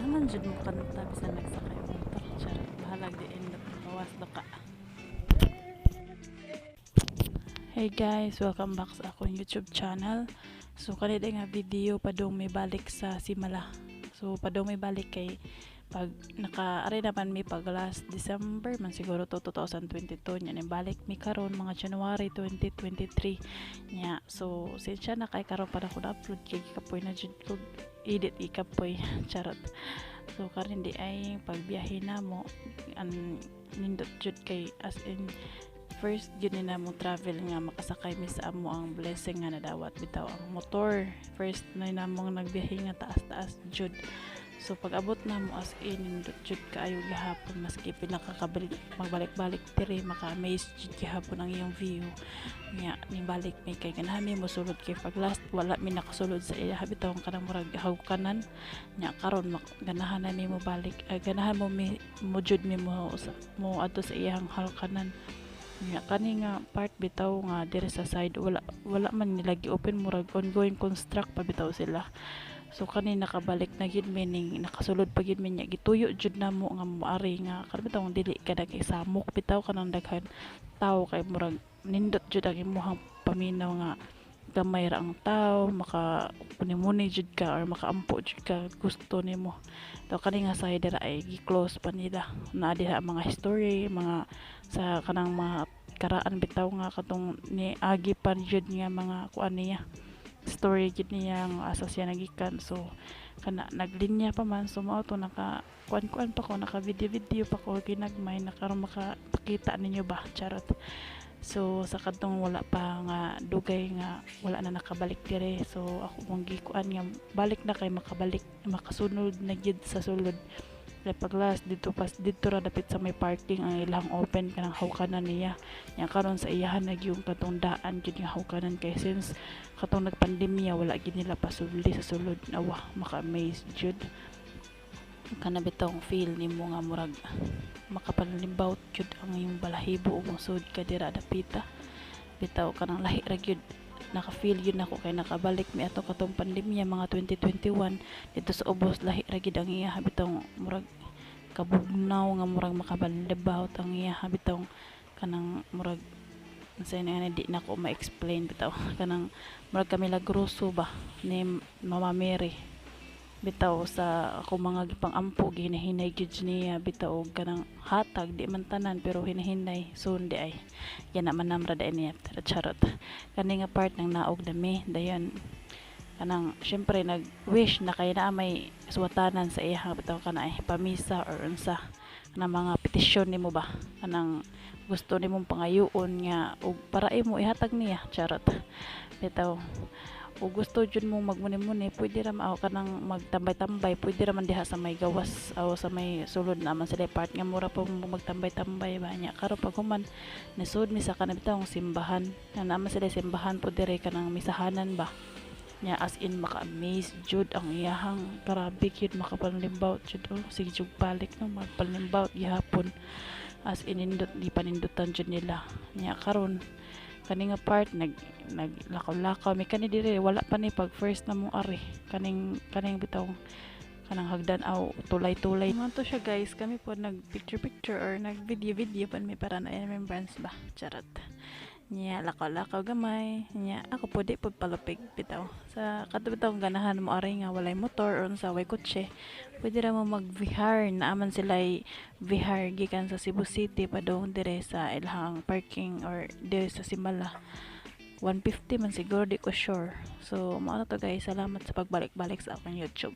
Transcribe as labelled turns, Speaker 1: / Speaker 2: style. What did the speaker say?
Speaker 1: Ganahan jud mo kanta bisan nagsakay og motor. Charot, bahalag di end up gawas ka. Hey guys, welcome back sa akong YouTube channel. So kani nga video, padung may balik sa Simala. So padung may balik kay pag naka-ari naman mi pag last December man siguro to, 2022 nya, ni balik mi karon mga January 2023 nya. So sensya na kay karon pa na ko na-upload kay kapoy na jud ko edit, ikapoy, charot. So karon di ay pagbiyahe na mo, an nindot jud kay as in first jud ni namo travel nga makasakay mi sa amo ang blessing nga nadawat bitaw, ang motor. First na namo nga nagbiyahe nga taas-taas jud. So pag abot namo, as in nindot jud kaayo gihapon, maski pila ka kabalik magbalik-balik diri, maka-amaze jud gihapon ang iyong view nya. Nibalik mi kay ganahan mi mosulod kay pag last wala mi nakasulod sa iya bitaw, kanang murag hawkanan nya. Karon ganahan na mi mo balik, ganahan mo mi mo jud mi mo mo adto sa iyang hawkanan nya. Kani nga part bitaw nga diri sa side, wala wala man nila gi-open, murag ongoing construct pa bitaw sila. So kani nakabalik na gid mi, ning nakasulod pa gid mi nya, gituyo jud namo nga moari nga karon bitaw dili ka nag-samok bitaw, kanang daghan tawo, kay murag nindot jud ang imuhang paminaw nga gamay ra ang tawo, maka muni-muni jud ka or makaampo jud ka gusto nimo. So kani nga side dira ay gi-close pa nila. Naa diha mga history, mga sa kanang mga karaan bitaw nga katong niagi pa jud nga mga kuan niya, story gid niya nga asa siya nagikan. So kana naglinya pa man. So mao to, naka kuan-kuan pa ko, naka video-video pa ko ginagmay na karon makapakita ninyo ba, charot. So sa kadtong wala pa nga dugay nga wala na nakabalik dire, so ako mong gikuan nga balik na kay makabalik, makasunod na gid sa sulod. Kay pag last dito pas dito ra dapit sa may parking ang ilang open kanang hawkanan niya nya. Karon sa iyahan na gyud katong daan gyud nga hawkanan kay since katong nagpandemya, wala gid nila pasuli sa sulod. Awa, maka-amaze jud kana bitawng feel nimo nga murag makapanlimbawt jud ang imong balahibo ug mosud ka dira dapita bitaw, kanang lahi ra gyud naka-feel gyud nako kay nakabalik mi ato katong pandemya mga 2021 dito sa ubos. Lahi ra gyud ang iya bitaw, murag kabugnaw nga murag makapanlibawt ang iya bitaw, kanang murag unsay na, di nako ma-explain bitaw, kanang murag kamilagroso ba ni Mama Mary bitaw. Sa ako mga gipang-ampo, gihinahinay gyud niya bitaw og kanang hatag, di man tanan pero hinahinay. Soon di ay yan naman namra dai niya, charot. Kani nga part ng naog dami dayon, kanang syempre nag-wish na kay naa may suwatanan sa iya bitaw, kana ay pamisa or unsa kanang mga petisyon nimo ba, kanang gusto nimong pangayoon nga og para imo ihatag niya, charot bitaw. O gusto jud mo magmuni-muni, pwede ra mao kanang magtambay-tambay, pwede ra man diha sa may gawas o sa may sulod naman sila part nga mura pa mo magtambay-tambay ba nya. Karon pag human, nisud mi sa kanang bitawng simbahan nga naman sila simbahan po dire, kanang misahanan ba nya. As in maka-amaze jud ang iyahang, grabe gyud, makapanlimbawt jud. Oh, sige jud, balik no, magpanlimbawt gihapon. As in nindot, di panindutan jud nila nya. Karon kani nga part, nag naglakaw-lakaw mi kani dire, wala pa ni pag first na mo ari kaning kaning bitaw, kanang hagdan aw tulay-tulay man to siya guys. Kami po nag picture picture or nag video video pa mi para na remembrance ba, charot nya. Lakaw-lakaw gamay nya, ako po di po palupig bitaw. Sa kadto bitaw ganahan mo ari nga walay motor or sa way kotse, pwede ra mo mag-vihar. Naaman sila vihar gikan sa Cebu City padung dire sa ilahang parking or dire sa Simala. 150 man siguro, di ko sure. So mao na to guys, salamat sa pagbalik-balik sa akong YouTube.